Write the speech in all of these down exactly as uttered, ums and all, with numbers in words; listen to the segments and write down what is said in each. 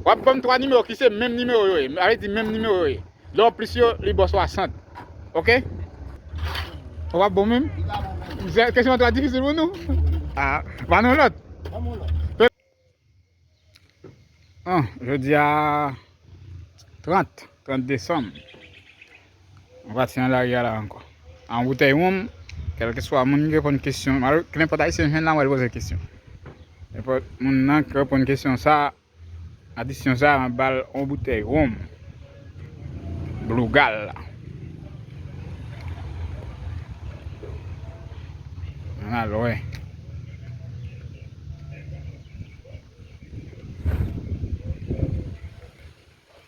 W ap ban m twa nimewo ki se menm nimewo yo ye. Sa vle di menm nimewo yo ye. Lè w plis yo, li ba w swasant. Oke? Ou p ap bon menm? Kesyon an twò difisil pou nou? Ah, ban nou lòt. Ah, jodi a trant, trant desanm. Mwen pati nan lari a la ankò. An boutèy wonm, kèlkeswa moun ki reponn kesyon, malgre nenpòt ayisyen jwenn la, mwen poze kesyon. Nenpòt moun nan ki reponn kesyon sa, adisyon sa, mwen ba l yon boutèy wonm. Blue Gal la. Ann al wè.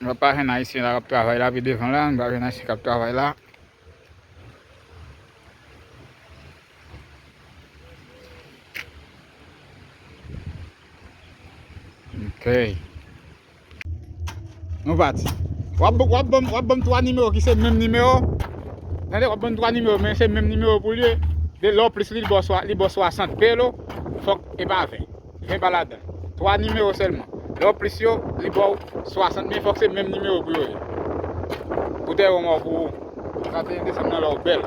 Nou pa jwenn ayisyen la k ap travay la pi devan la, nou pa jwenn ayisyen k ap travay la. Ok. Nou pati. W ap, w ap ban m, w ap ban m twa nimewo ki se menm nimewo. Tande, w ap ban m twa nimewo, men se menm nimewo pou l ye. De lè w plis li, li ba w swa, li ba w swasant. Pelo, fòk e pa ven. Ven pa ladan. Twa nimewo sèlman. Lè w plis yo, li ba w swasant, men fòk se menm nimewo pou yo ye. Pou te yo mò pou ou. Trant et un desanm nan lè w bèl.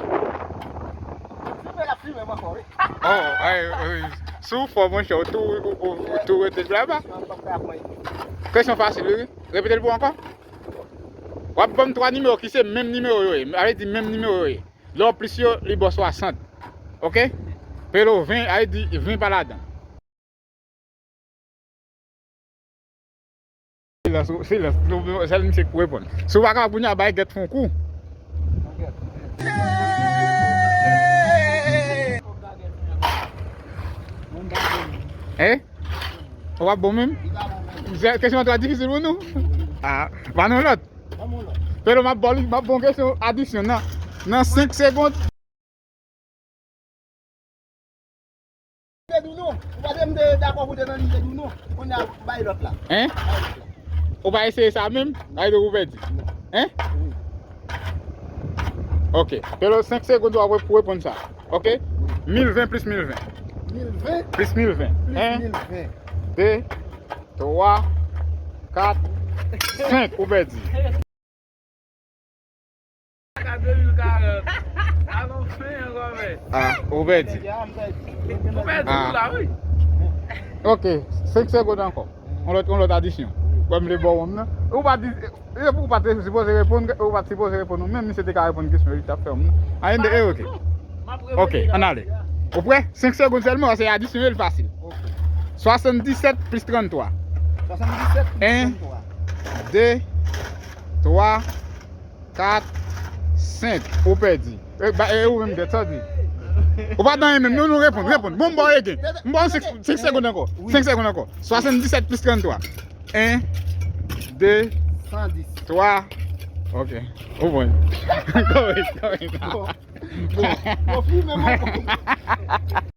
Fimen, l ap fimen m ankò, wi. Oh, ay, ay, si w fò, monchè, ou tou, ou, ou, ou tou rete la ba. Kesyon fasil, wi. Repete l pou ankò. W ap ban m twa nimewo ki se menm nimewo yo ye. Sa vle di menm nimewo yo ye. Lè w plis yo, li ba w swasant. Oke? Pelo ven, sa vle di ven pa ladan. Silans, silans. Sèl misye k pou reponn. Si w pa kapab kounye a, bay gèt fè yon kou. Eh? Ou p ap bon menm? Kesyon an twò difisil pou nou? Ah, ban nou lòt. Pelo, m ap ba w, m ap ba w kesyon adisyon nan, nan senk segonn. Te di w non. Ou pa te, m te dakò pou te nan li, te di w non. Kounye a, bay lòt la. Hein? Bay lòt la. Ou pa eseye sa menm? Sa vle di ou pèdi. Hein? Wi. Ok. Pelo, senk segonn w ap pou reponn sa. Ok? Mil ven plis mil ven. Mil ven? Plis mil ven. Plis mil ven. En, de, twa, kat, senk. Ou pèdi. Ka de mil karant. Alon fen ankò, men. Ah, ou pèdi. Ou pèdi tou la, wi. Ok, senk segonn ankò. Yon lòt, yon lòt adisyon. Wè m vle ba w wonm nan. Ou pa di, e pou ou pa te sipoze reponn, ou pa t sipoze reponn ou menm, misye te ka reponn kesyon, li t ap fè wonm nan. Ayen de, e ok. Ok, ann ale. Ou prè? Senk segonn sèlman, se adisyon, e l fasil. Swasanndisèt plis tranntwa. Swasanndisèt plis tranntwa. En, de, twa, kat, senk. Ou pèdi. E, ba, e ou menm, tèt, sa w di? Ou pa t nan anyen menm. Non, non, reponn, reponn. Bon, m ba w egen. M ba w senk, senk segonn ankò. Senk segonn ankò. Swasanndisèt plis tranntwa. En, de, twa. Ok. Ou bon. Kòrèk, kòrèk. Bon, bon, bon, fi, men mwen.